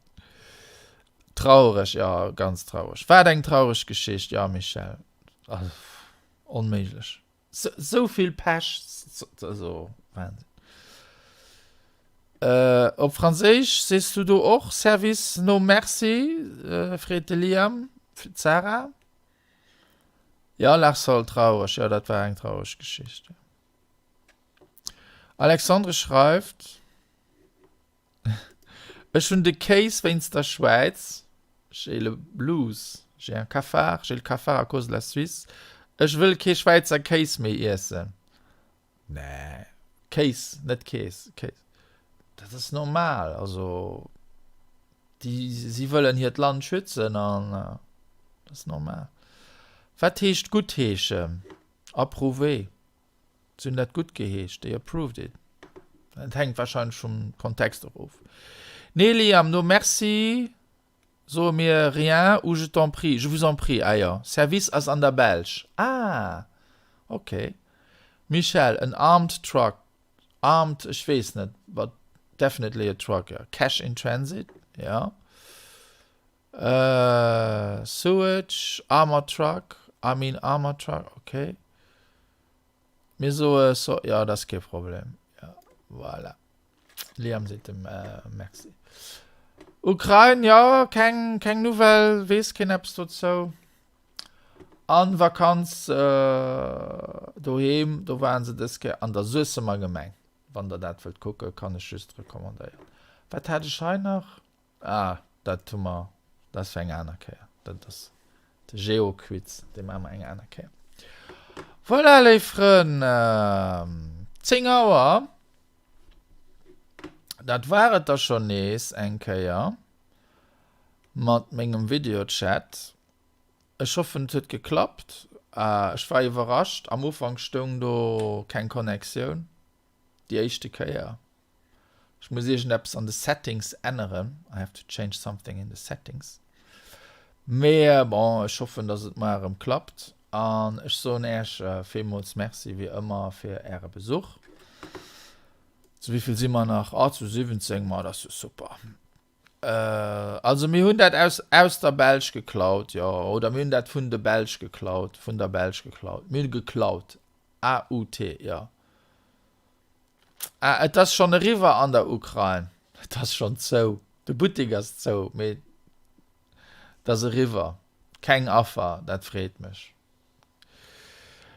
A: Traureg, jo, ganz traureg. Wat eng traureg Geschicht, jo Michèle, also onméiglech. Sou vill Pech, also Wahnsinn. Op Franséisch sees du do och Service no Merci? freet de Liam d'Sarah. Jo, Lachsol, traureg, jo dat war eng traureg Geschicht. Alexandre schreift. Ech hunn de Kéis wéinst der Schwäiz, j'ai le blues, j'ai un cafard, j'ai le cafard à cause de la Suisse, ech wëll kee Schwäizer Kéis méi iessen. Nee, Kéis, net Kees, Kéis. Dat ass normal, also déi, si wëllen hiert Land schützen an dat ass normal. Wat heescht guttheeschen? Approuver. Si hunn dat gutt geheescht, they approved it. Et hänkt wahrscheinlech vum Kontext och of. Nee Liam, no Merci soe mir rien ou je t'en prie, je vous en prie, ah jo, Service ass an der Belsch, ah ok. Michèle, en armed truck, armed, ech weess net, but definitely a truck, jo. Cash in transit, jo. Sewage, armored truck, I mean armored truck, ok. Mir soe so, jo, dat ass kee Problem. Jo, voilà. Liam seet dem Merci. Ukrain, jo, keng, keng Nouvelle, weess keen eppes dozou. An Vakanz doheem, do waren se dës Kéier an der Suessemer Gemeng. Wann der dat wëllt kucken, kann ech just recommandéieren. Wat hat ech hei nach? Ah, dat hu mer, dat ass fir eng aner Kéier. Dat ass de Geoquiz, dee maache mer eng aner Kéier. Voilà, léif Frënn, 10 Auer, dat war et da schonn nees eng Kéier mat mengem Videochat. Ech hoffen, et huet geklappt. Ech war iwwerrascht, am Ufank stoung do keng Connectioun, déi éischte Kéier. Ech muss iergendeppes an de Settings änneren. I have to change something in the settings. Mee bon, ech hoffen, dass et mar erëm klappt. An ech soen Äech villmools Merci wéi ëmmer fir Äre Besuch. Zu wéivill si mer nach? Ah, zu 17, ma dat ass jo super. Also mir hunn dat aus, aus der Belsch geklaut, jo, oder mir hunn dat vun de Belsch geklaut, vun der Belsch geklaut. Mir hunn geklaut, A-U-T, jo. Ah, et ass schonn eriwwer an der Ukrain. Et ass schonn zou. De Buttek ass zou, mee et ass eriwwer. Keng Affer, dat freet mech.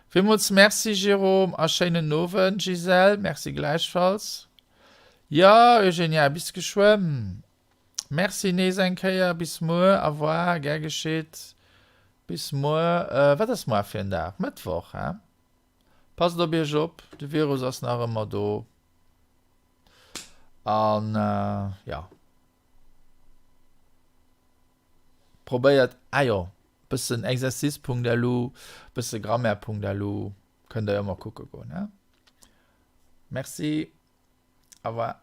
A: Villmools Merci Jérôme a schéinen Owend Gisèle. Merci gläichfalls. Jo Eugenia, bis geschwënn. Merci nees eng Kéier. Bis muer. Au revoir. Gär geschitt. Bis muer. Wat ass muar fir en Dag? Mëttwoch, he? Passt op iech op, de Virus ass nach ëmmer do. An jo, probéiert, ah jo, bëssen Exercice.lu, bësse Grammaire.lu, kënnt der jo mol kucke goen, he? Merci, au revoir.